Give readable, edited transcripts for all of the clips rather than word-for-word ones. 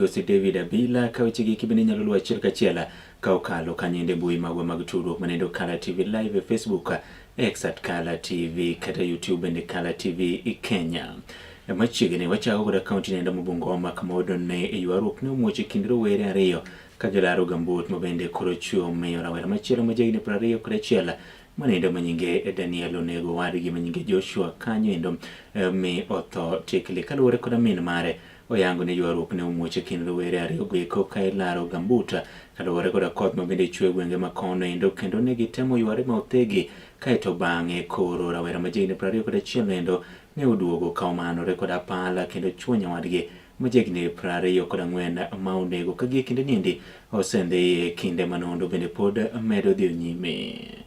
Migosi David Abila ka wechegi eki bende inyalo luwo achiel kachiel ka okalo kanyo e mbui magwa mag tudruok manendo Kala TV Live e Facebook, X at Kala TV kata YouTube bende Kala TV Kenya. Machiegni wachako koda kaunti nendo ma Bungoma kama odonne e ywaruok ne omuoch e kind rowere ariyo ka gilaro gambut ma bende koro chwe omiyo rawera machielo ma jahigni 21 manindo manyinge Daniel onego wadgi manyinge Joshua kanyo endo mi otho tikli kaluwore koda min mare oyango ni ywaruok ne omuoch e kind rowere ariyogo eko ka ilaro gambuta kaluwore koda koth ma bende chwe e gwenge ma kono endo kendo ne gitemo yware ma othegi kaeto bang'e koro rawera ma jahigni 21 endo ne oduogo ka omanore koda pala kendo chwo nyawadgi ma jahigni 24 ma onego ka gie kinde niendi osendhi e kinde ma nonro bende pod medo dhi nyime.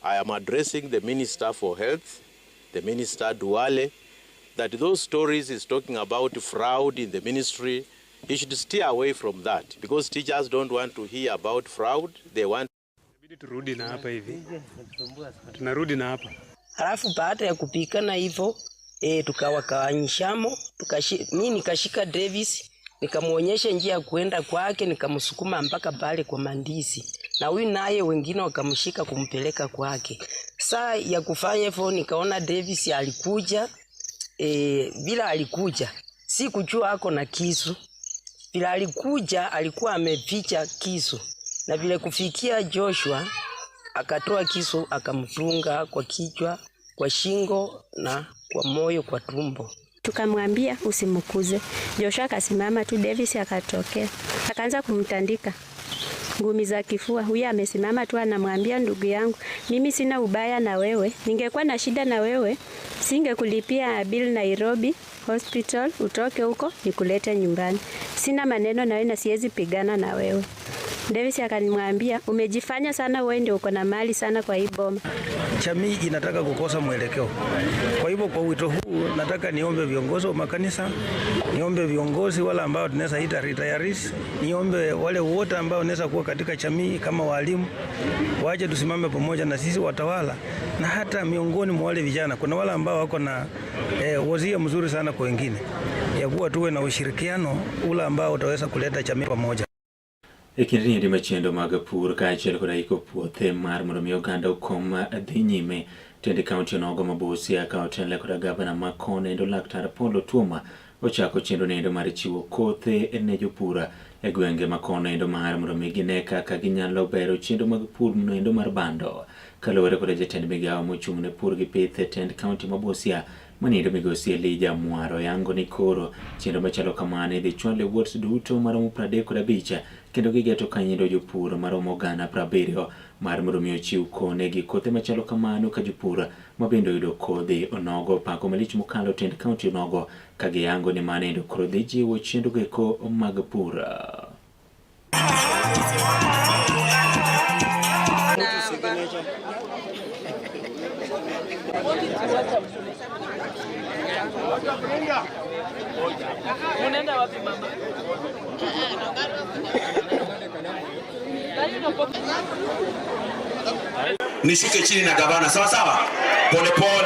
I am addressing the Minister for Health, the Minister Duale, that those stories he's talking about fraud in the ministry, he should steer away from that because teachers don't want to hear about fraud. They want Inabidi turudi na hapa hivi, tunarudi na hapa. Halafu baada ya kupikana hivyo tukawakawanyishamo mi nikashika Davis nikamwonyesha njia ya kuenda kwake, nikamsukuma mpaka pale kwa mandisi, na huyu naye wengine wakamshika kumpeleka kwake. Saa ya kufanya hivyo nikaona Davis alikuja bila alikuja sikujua ako na kisu. Bila alikuja alikuwa ameficha kisu, na vile kufikia Joshua akatoa kisu akamtunga kwa kichwa, kwa shingo na kwa moyo, kwa tumbo. Tukamwambia usimkuze. Joshua akasimama tu, Davis akatokea akaanza kumtandika ngumi za kifua. Huyu amesimama tu anamwambia, ndugu yangu, mimi sina ubaya na wewe. Ningekuwa na shida na wewe singekulipia bill Nairobi Hospital, utoke huko nikulete nyumbani. Sina maneno na wewe na siwezi pigana na wewe. Davis akamwambia, umejifanya sana wewe ndio uko na mali sana kwa hii boma. Jamii inataka kukosa mwelekeo. Kwa hivyo kwa wito huu nataka niombe viongozi wa makanisa, niombe viongozi wale ambao tunaweza ita retirees, niombe wale wote ambao wanaweza kuwa katika jamii kama walimu, waje tusimame pamoja na sisi watawala, na hata miongoni mwa wale vijana kuna wale ambao wako na wazia mzuri sana kwa wengine, ya kuwa tuwe na ushirikiano ule ambao utaweza kuleta jamii pamoja. E kinde niendi machendo mag pur kaachiel koda iko puothe mar mondo mi oganda okom dhi nyime tend kaunti onogo ma Busia ka otenle koda gavana ma kono endo Laktar Paul Otuoma ochako chenro nendo mar chiwo kothe ne jopur e gwenge ma kono endo mar mondo mi gine kaka ginyalo bero chenro mag pur endo mar bando kaluwore koda jatend migawo mochung' ne pur gi pith e tend kaunti ma Busia maniendo migosi Elijah Mwaro yango ni koro chenro machalo kamano idhi chwal e wards duto maromo 35 kendo gigeto kanyindo jopur maromo 70,000 mar mondo mi ochiw konegi kothe machalo kamano ka jopur ma bende oyudo kodhi onogo pako malich mokalo tend kaunti onogo ka giyango ni mano endo koro dhi jiwo chenro goeko mag pur. Nishuke chini na gavana, sawa sawa, pole pole.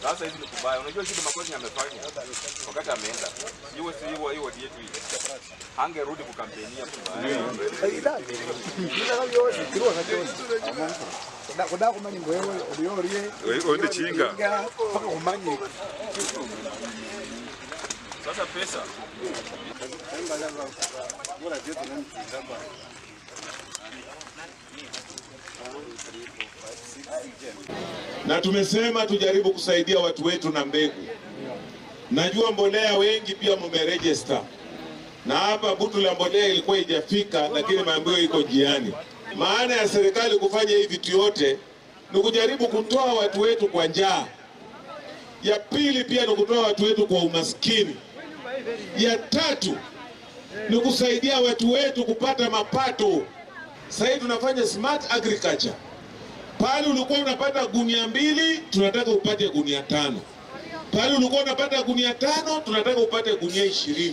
Sasa hizi ni kubaya. Unajua shida makosa amefanya wakati ameenda. Iwe si iwe hiyo yetu hii. Angerudi kukampenia Sasa pesa. Na tumesema tujaribu kusaidia watu wetu na mbegu. Najua mbolea wengi pia mumeregister. Na hapa butu la mbolea ilikuwa haijafika, lakini maambiwa iko njiani. Maana ya serikali kufanya hivi vitu yote ni kujaribu kutoa watu wetu kwa njaa. Ya pili pia ni kutoa watu wetu kwa umaskini. Ya tatu ni kusaidia watu wetu kupata mapato. Sasa hivi tunafanya smart agriculture. Pale ulikuwa unapata gunia 2, tunataka upate gunia 5. Pale ulikuwa unapata gunia 5, tunataka upate gunia 20.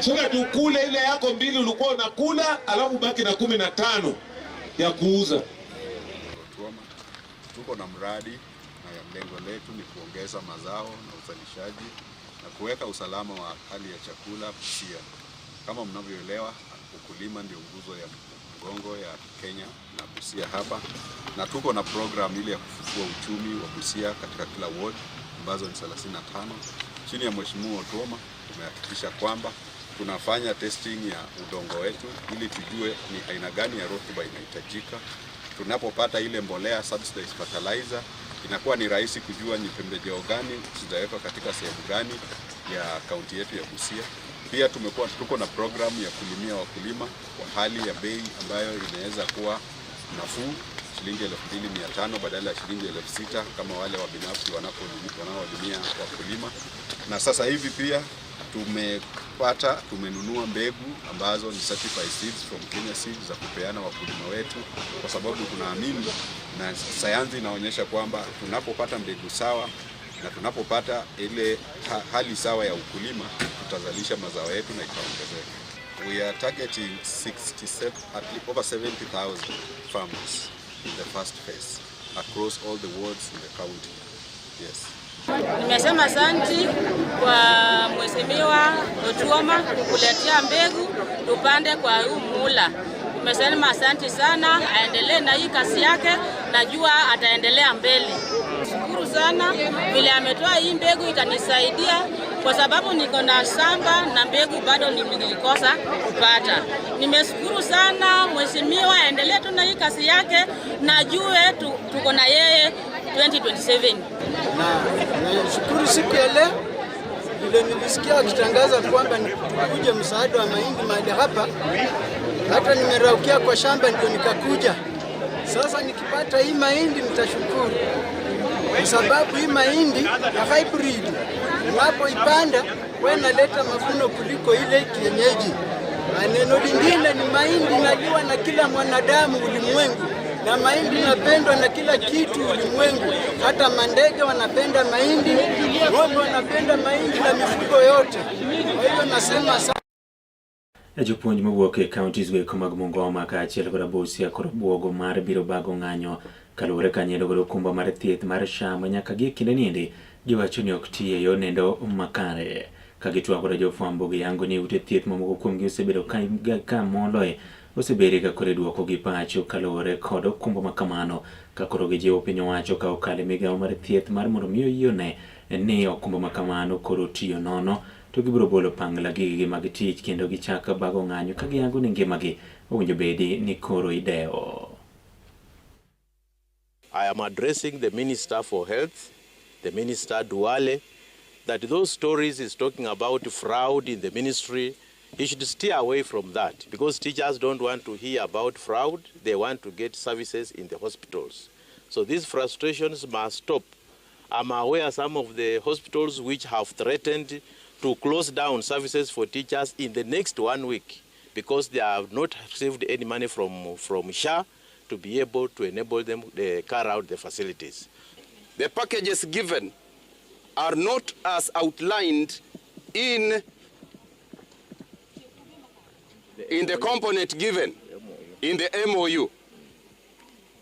So that ukule ile yako 2 ulikuwa unakula, alafu baki na 15 ya kuuza. Tuko na mradi na lengo letu ni kuongeza mazao na uzalishaji na kuweka usalama wa hali ya chakula Busia. Kama mnavyoelewa, ukulima ndio nguzo ya mgongo ya Kenya na Busia hapa, na tuko na program ile ya kufufua uchumi wa Busia katika kila ward ambazo ni 35. Chini ya Mheshimiwa Otuoma tumehakikisha kwamba tunafanya testing ya udongo wetu ili tujue ni aina gani ya rutuba inahitajika. Tunapopata ile mbolea subsidized fertilizer, inakuwa ni rahisi kujua ni pembejeo gani zitawekwa katika sehemu gani ya kaunti yetu ya Busia. Pia tuko na programu ya kulimia wakulima kwa hali ya bei ambayo inaweza kuwa nafuu, shilingi 2500 badala ya shilingi 6000 kama wale wa binafsi wanaolimia wakulima. Na sasa hivi pia tumenunua mbegu ambazo ni certified seeds from Kenya Seeds za kupeana wakulima wetu, kwa sababu tunaamini na sayansi inaonyesha kwamba tunapopata mbegu sawa na tunapopata ile hali sawa ya ukulima, tutazalisha mazao yetu na itaongezeka. We are targeting 67, at least over 70,000 farmers in the first phase across all the wards in the county. Yes. Nimesema asanti kwa Mheshimiwa Otuoma kukuletea mbegu tupande kwa huu mula. Nimesema asanti sana, aendelee na hii kazi yake, najua ataendelea mbele. Shukuru sana vile ametoa hii mbegu, itanisaidia kwa sababu niko na shamba na mbegu bado nilikosa kupata. Nimeshukuru sana mheshimiwa, aendelee tu na hii kazi yake, najue tuko na yeye 2027. Na nashukuru siku ya leo vile nilisikia wakitangaza kwamba tukuje msaada wa mahindi mahali hapa, hata nimeraukia kwa shamba ndio nikakuja. Sasa nikipata hii mahindi nitashukuru, kwa sababu hii mahindi ya hybrid unapoipanda wewe inaleta mavuno kuliko ile kienyeji. Na neno lingine ni mahindi inaliwa na kila mwanadamu ulimwengu, na mahindi inapendwa na kila kitu ulimwengu. Hata mandege wanapenda mahindi, ng'ombe wanapenda mahindi na mifugo yote. Kwa hiyo nasema sana. Jopuonj mawuok e counties go mag Bungoma kaachiel kod Busia kod buogo mar biro bago ng'anyo kaluwore kanyielo kod okumba mar thieth mar SHA ma nyaka gi kinde niendi giwacho ni ok ti e yo nendo makare. Ka gitwak kod jofwambo giyango ni ute thieth mamoko kuomgi osebedo ka moloe osebedi ka koro iduoko gi pacho kaluwore kod okumba makamano, ka koro gijiwo piny owacho ka okalo e migawo mar thieth mar mondo mi oyiene ni okumba makamano koro tiyo nono to gibiro bolo pangla gigegi mag tich kendo gichak bago ng'anyo ka giyango ni ngimagi owinjo bedi ni koro idewo. I am addressing the Minister for Health, the Minister Duale, that those stories he's talking about fraud in the ministry, he should steer away from that, because teachers don't want to hear about fraud, they want to get services in the hospitals. So these frustrations must stop. I'm aware some of the hospitals which have threatened to close down services for teachers in the next 1 week because they have not received any money from SHA to be able to enable them to carry out the facilities. The packages given are not as outlined in the component given in the MOU.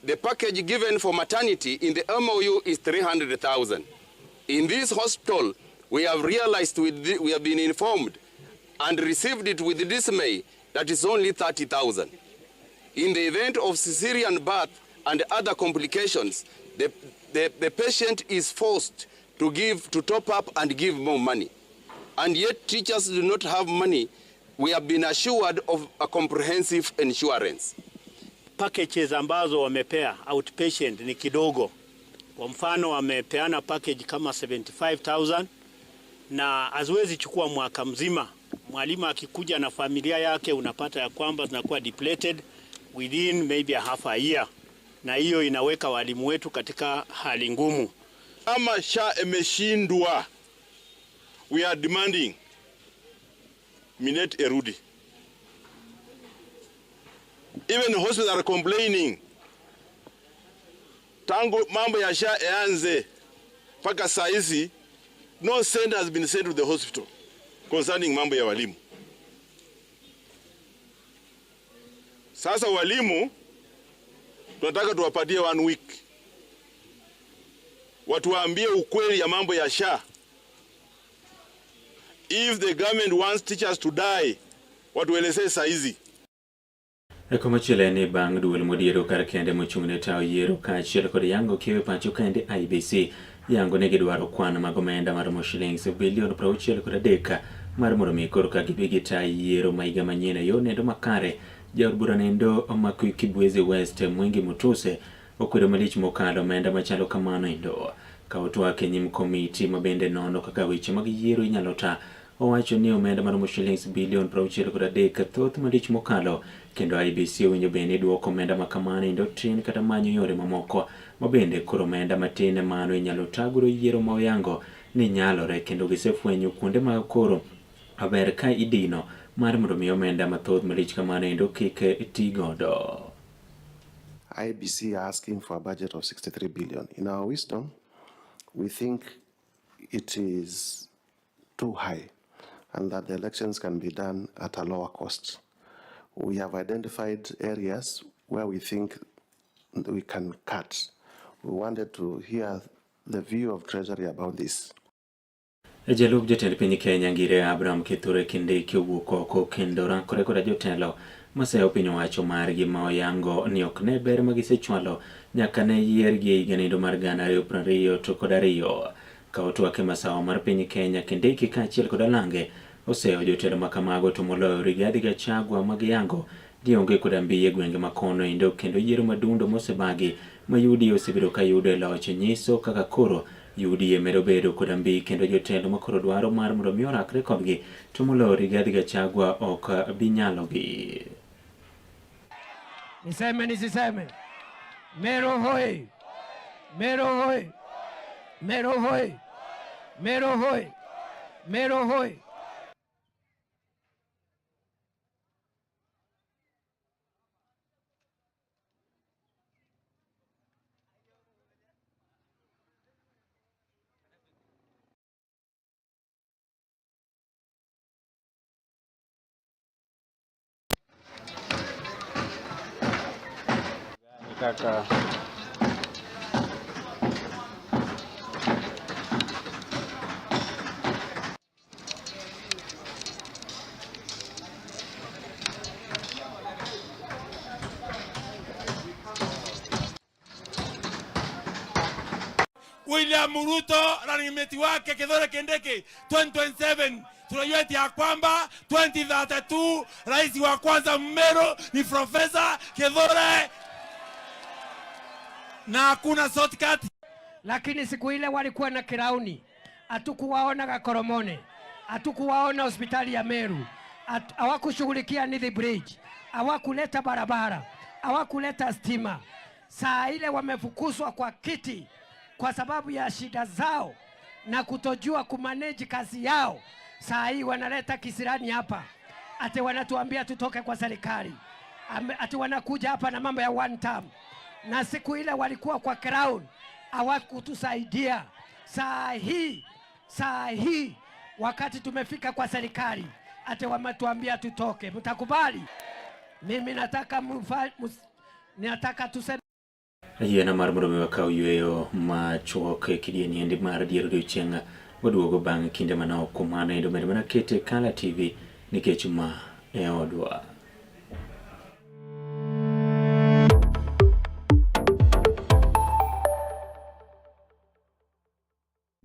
The package given for maternity in the MOU is 300,000. In this hospital, we have realized, we have been informed and received it with dismay that it's only 30,000. In the event of cesarean birth and other complications, the patient is forced to top up and give more money. And yet teachers do not have money. We have been assured of a comprehensive insurance. Packages ambazo wamepea outpatient ni kidogo. Kwa mfano wamepeana package kama 75,000 na haziwezi chukua mwaka mzima. Mwalimu akikuja na familia yake unapata ya kwamba zinakuwa depleted within maybe a half a year. Na hiyo inaweka walimu wetu katika hali ngumu. Kama SHA imeshindwa, we are demanding Minet erudi. Even hospitals are complaining. Tangu mambo ya SHA yaanze mpaka saa hizi No cent has been sent to the hospital concerning mambo ya walimu. Sasa walimu tunataka tuwapatie one week, watuambie ukweli ya mambo ya SHA. If the government wants teachers to die, watuelezee saizi. E komachielo en ni bang' duol modiero kar kende mochung' ne tayo yiero kaachiel kod yango kiewo e pacho kaendi IEBC yango ni gidwaro kwan mag omenda maromo shillings bilion 63 mar mondo mi korka gibi gita yiero ma higa manyien e yo nendo makare. Jaod bura nendo ma Kibwezi West Mwengi Mutuse okwedo malich mokalo omenda machalo kamano endo. Ka otwak e nyim komiti ma bende nono kaka weche mag yiero inyalo ta, owacho ni omenda maromo shillings bilion 63 thoth malich mokalo kendo IEBC owinjo bed ni duoko omenda ma kamano endo tin kata manyo yore mamoko ma bende koro omenda matin mano inyalo tagodo yiero ma oyango ni nyalore kendo gisefwenyo kuonde ma koro ber ka idino mar mondo mi omenda mathoth malich kamano endo kik ti godo. IEBC are asking for a budget of 63 billion. In our wisdom, we think it is too high and that the elections can be done at a lower cost. We have identified areas where we think we can cut. We wanted to hear the view of Treasury about this. Jalup jatend piny Kenya Ngire Abraham Kithure Kindiki owuok oko kendo rakore koda jotelo maseyo piny owacho margi ma oyango ni ok ne ber ma gisechwalo nyaka ne yiergi e higa nendo mar 2022. Ka otwak e masawa mar piny Kenya, Kindiki kaachiel kod Alange oseyo jotelo ma kamago to moloyo Rigathi Gachagua ma giyango ni onge koda mbi e gwenge ma kono endo kendo yiero madundo mosebagi ma UDA osebedo ka yudo e loch nyiso kaka koro UDA medo bedo koda mbi kendo jotelo ma koro dwaro mar mondo mi orakre kodgi to moloyo Rigathi Gachagua ok bi nyalogi. Niseme nisiseme? Meru hoi! Meru hoi! Meru hoi! Meru hoi! Meru hoi! Kaka William Ruto running mate wake Kithure Kindiki 2027 tunajua eti ya kwamba 2032 rais wa kwanza Mmeru ni Profesa Kithure na hakuna shortcut. Lakini siku ile walikuwa na kirauni, hatukuwaona Gakoromone, hatukuwaona hospitali ya Meru, hawakushughulikia Nithi Bridge, hawakuleta barabara, hawakuleta stima. Saa ile wamefukuzwa kwa kiti kwa sababu ya shida zao na kutojua kumanage kazi yao. Saa hii wanaleta kisirani hapa, ati wanatuambia tutoke kwa serikali, ati wanakuja hapa na mambo ya one term. Na siku ile walikuwa kwa crown hawakutusaidia. Saa hii wakati tumefika kwa serikali ati wametuambia tutoke. Mtakubali? Mimi nataka tuseme Yiena mar mondo mi wakaw yueyo machuok e kidieny endi mar dier odiochieng' waduogo bang' kinde manok. Kuom mano endo med mana kete Kala TV nikech ma e odwa.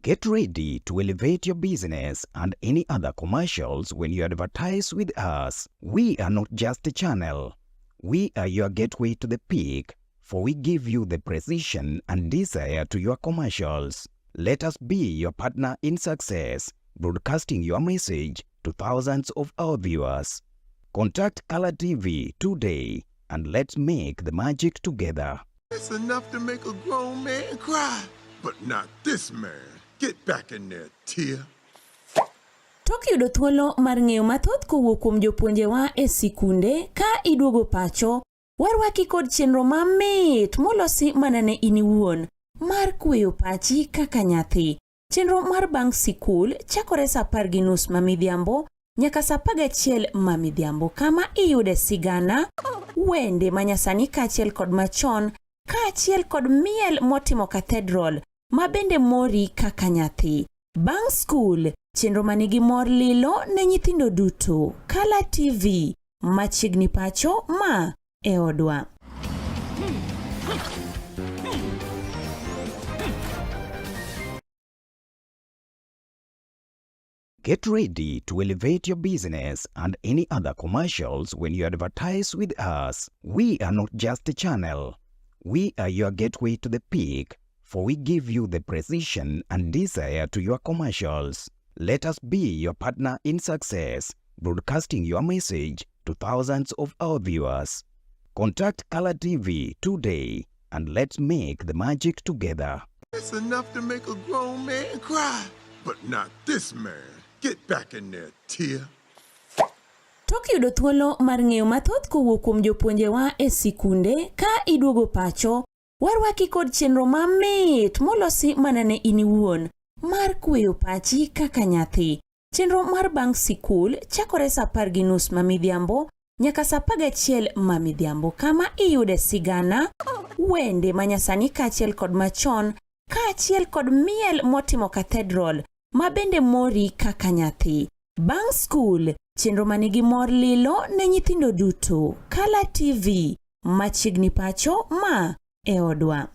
Get ready to elevate your business and any other commercials when you advertise with us. We are not just a channel. We are your gateway to the peak, for we give you the precision and desire to your commercials. Let us be your partner in success, broadcasting your message to thousands of our viewers. Contact Color TV today and let's make the magic together. It's enough to make a grown man cry, but not this man. Get back in there, Tia. Tok yudo thuolo mar ng'eyo mathoth kowuok kuom jopuonjewa e sikunde ka iduogo pacho, warwaki kod chenro mamit molosi mana ne in iwuon mar kweyo pachi kaka nyathi. Chenro mar bang' sikul chakore saa 10:30 ma midhiambo nyaka saa 11 ma midhiambo kama iyude sigana, wende manyasani kaachiel kod machon kaachiel kod miel motimo cathedral ma bende mori kaka nyathi. Bang' skul, chenro manigi mor lilo ne nyithindo duto. Kala TV, machiegni pacho ma e odwa. Get ready to elevate your business and any other commercials when you advertise with us. We are not just a channel. We are your gateway to the peak, for we give you the precision and desire to your commercials. Let us be your partner in success, broadcasting your message to thousands of our viewers. Contact Color TV today and let's make the magic together. It's enough to make a grown man cry, but not this man. Get back in there, Tia. Tok yudo thuolo mar ng'eyo mathoth kowuok kuom jopuonjewa e sikunde ka iduogo pacho, warwaki kod chenro mamit molosi mana ne in iwuon mar kweyo pachi kaka nyathi. Chenro mar bang' sikul chakore saa 10:30 ma midhiambo nyaka saa 11 ma midhiambo kama iyude sigana, wende manyasani kaachiel kod machon kaachiel kod miel motimo cathedral ma bende mori kaka nyathi. Bang' skul, chenro manigi mor lilo ne nyithindo duto. Kala TV, machiegni pacho ma e odwa.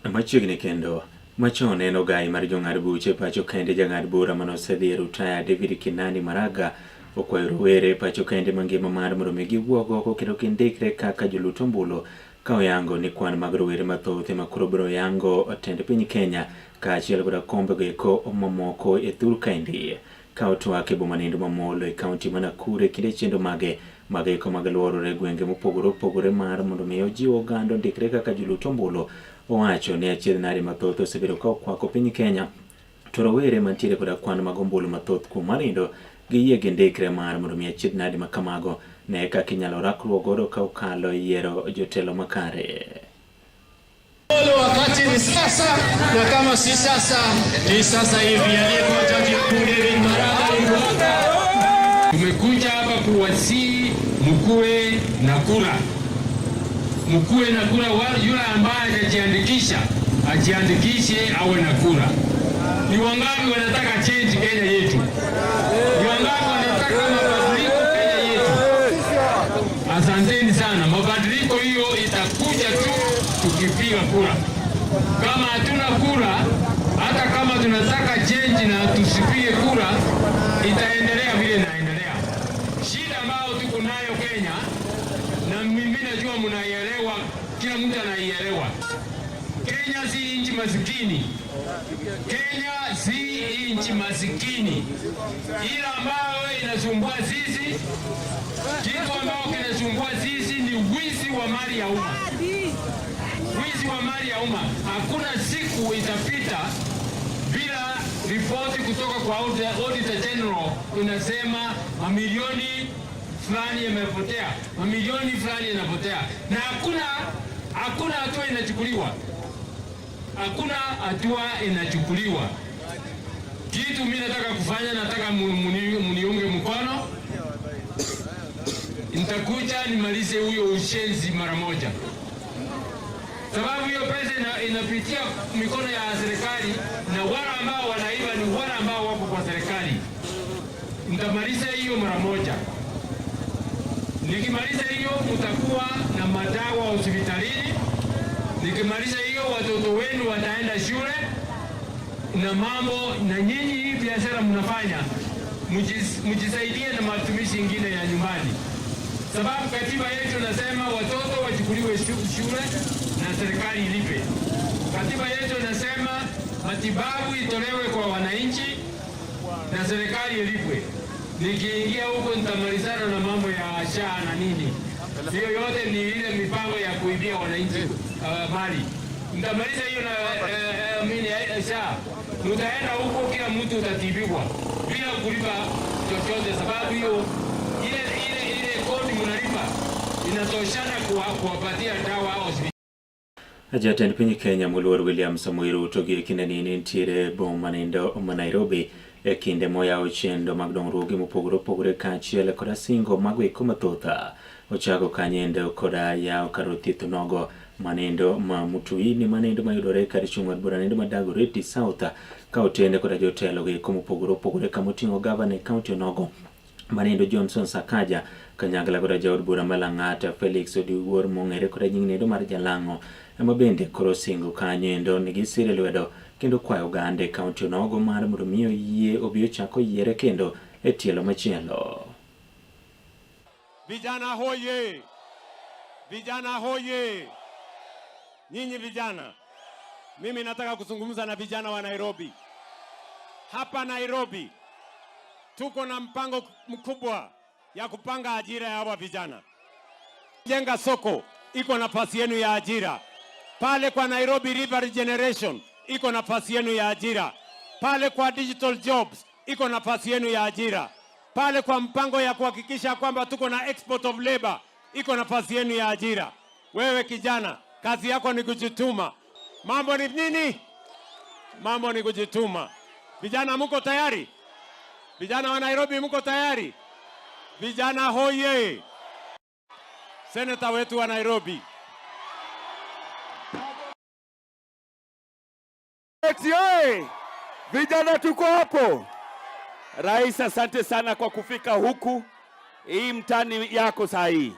Machiegni kendo, machon en ogai mar jong'ad buche pacho kende jang'ad bura mane osedhi e rutaya David Kinani Maraga okwayo rowere pacho kende mangima mar mondo mi giwuog oko kendo gindikre kaka jolut ombulu ka oyango ni kwan mag rowere mathoth ema koro biro yango tend piny Kenya kaachiel koda kombego eko mamoko e thur kaendi. Ka otwak e boma nindo ma Molo e kaunti ma Nakuru e kinde chenro mage mag eko mag luorore gwenge mopogore opogore mar mondo mi ojiw oganda ondikre kaka jolut ombulu, owacho ni achiedh nade mathoth osebedo ka okwako piny Kenya to rowere mantiere koda kwan mag ombulu mathoth kuom marindo giyie gindikre mar mondo mi achiedh nade ma kamago ne kaka inyalo rakruok godo ka okalo e yiero jotelo makare. Wakati ni sasa, na kama si sasa ni sasa hivi. Aliyekuwa jaji mkuu David Maraga, tumekuja hapa kuwasihi mkuwe na kura, mkuwe na kura. Yule ambaye hajajiandikisha ajiandikishe awe na kura. Ni wangapi wanataka change Kenya yetu? Ni wangapi wanataka mabadiliko Kenya yetu? Asanteni sana. Mabadiliko hiyo itakuja tu tukipiga kura. Kama hatuna kura, hata kama tunataka change na tusipige kura, itaendelea vile inaendelea. Shida ambayo tuko nayo Kenya, na mimi najua mnaielewa, kila mtu anaielewa. Kenya si nchi masikini. Kenya si nchi masikini, ila ambayo inasumbua sisi, kitu ambayo kinasumbua sisi ni wizi wa mali ya umma, wizi wa mali ya umma. Hakuna siku itapita bila ripoti kutoka kwa Auditor General inasema mamilioni fulani yamepotea, mamilioni fulani yanapotea, na hakuna hatua inachukuliwa. Hakuna hatua inachukuliwa. Kitu mimi nataka kufanya, nataka muniunge mkono. Nitakuja nimalize huyo ushenzi mara moja, sababu hiyo pesa inapitia mikono ya serikali, na wale ambao wanaiba ni wale ambao wako kwa serikali. Nitamaliza hiyo mara moja. Nikimaliza hiyo, mtakuwa na madawa hospitalini. Nikimaliza hiyo, watoto wenu wataenda shule na mambo, na nyinyi hii biashara mnafanya mjisaidie na matumizi ingine ya nyumbani, sababu katiba yetu nasema watoto wachukuliwe shule na serikali ilipe. Katiba yetu inasema matibabu itolewe kwa wananchi na serikali ilipwe. Nikiingia huko nitamalizana na mambo ya SHA na nini. Hiyo yote ni ile mipango ya kuibia wananchi mali. Nitamaliza hiyo na mimi SHA. Mtaenda huko, kila mtu utatibiwa bila kulipa chochote, sababu hiyo ile ile ile kodi mnalipa inatoshana kuwapatia dawa hospitali. Jatend piny Kenya moluor William Samoei Ruto gi kinde ni nitiere boma nindo ma Nairobi e kinde moyawo chenro mag dongruoge mopogore opogore kaachiel koda singo mago eko mathoth. Ochako kanyendo koda yawo kar thieth nogo manendo ma Mutuini manendo mayudore kar chung' od bura nendo ma Dagoretti South ka otende koda jotelo go eko mopogore opogore kamoting'o gavana e kaunti onogo manendo Johnson Sakaja kanyakla koda jaod bura ma Lang'ata Felix Odiwuor mong'ere koda nying nendo mar Jalang'o ema bende koro singo kanyo endo ni gisire lwedo kendo kwayo oganda e kaunti onogo mar mondo mi oyie obi ochak oyiere kendo e tielo machielo. Vijana hoye! Vijana hoye! Nyinyi vijana, mimi nataka kuzungumza na vijana wa Nairobi. Hapa Nairobi tuko na mpango mkubwa ya kupanga ajira ya hawa vijana. Jenga soko iko nafasi yenu ya ajira pale kwa Nairobi River Regeneration iko nafasi yenu ya ajira pale kwa digital jobs iko nafasi yenu ya ajira pale kwa mpango ya kuhakikisha kwamba tuko na export of labor iko nafasi yenu ya ajira. Wewe kijana, kazi yako ni kujituma. Mambo ni nini? Mambo ni kujituma. Vijana muko tayari? Vijana wa Nairobi muko tayari? Vijana hoye! Seneta wetu wa Nairobi. Oye! Vijana tuko hapo. Rais, asante sana kwa kufika huku. Hii mtani yako saa hii.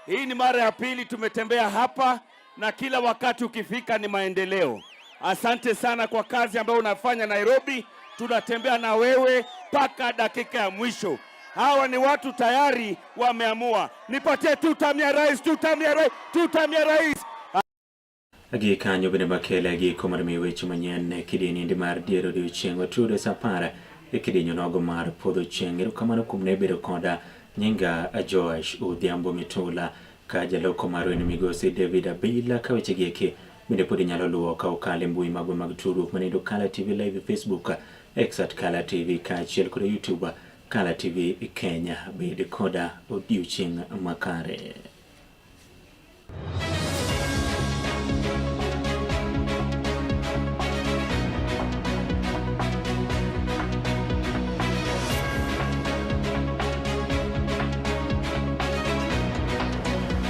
Hii ni mara ya pili tumetembea hapa na kila wakati ukifika ni maendeleo. Asante sana kwa kazi ambayo unafanya Nairobi. Tunatembea na wewe mpaka dakika ya mwisho. Hawa ni watu tayari wameamua. Nipatie tutam ya rais, tutam ya rais, tutam ya rais. Gi kanyo bende makele giko mar miyo weche manyien e kidieny endi mar dier odiochieng' watude sa 10 e kidieny onogo mar podho chieng'. Erokamano kuom ne bedo koda. Nyinga Joash Odhiambo Mitula ka jaloko marwa en migosi David Abila ka weche gi eki bende pod inyalo luwo ka okalo e mbui magwa mag tudruok manendo Kala TV Live e Facebook, X at Kala TV kaachiel kod YouTube Kala TV Kenya. Bed koda odiochieng' makare.